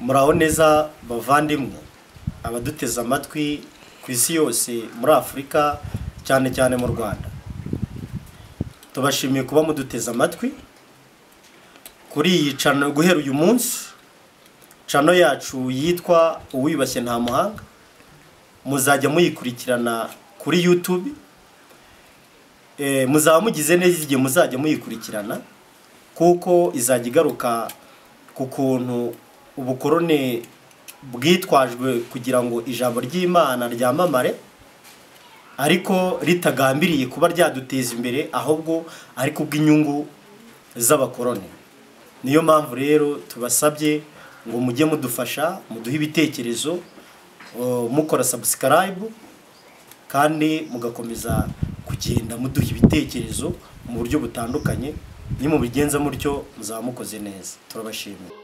Muraho neza bavandimwe, abaduteze amatwi ku isi yose, muri Afurika, cyane cyane mu Rwanda. Tubashimiye kuba muduteze amatwi kuri iyi channel. Guhera uyu munsi, channel yacu yitwa Uwiyubashye Nta Muhanga muzajya muyikurikirana kuri YouTube. Muzaba mugize neza igihe muzajya muyikurikirana, kuko izajya igaruka ku kuntu ubukorone bwitwajwe kugira ngo ijambo ry'Imana ryamamare, ariko ritagambiriye kuba ryaduteza imbere, ahubwo ari kubw'inyungu z'abakoroni. Niyo mpamvu rero tubasabye ngo mujye mudufasha, muduhe ibitekerezo, mukora subscribe, kandi mugakomeza kugenda muduha ibitekerezo mu buryo butandukanye. Nimubigenza mutyo, muzaba mukoze neza. Turabashimiye.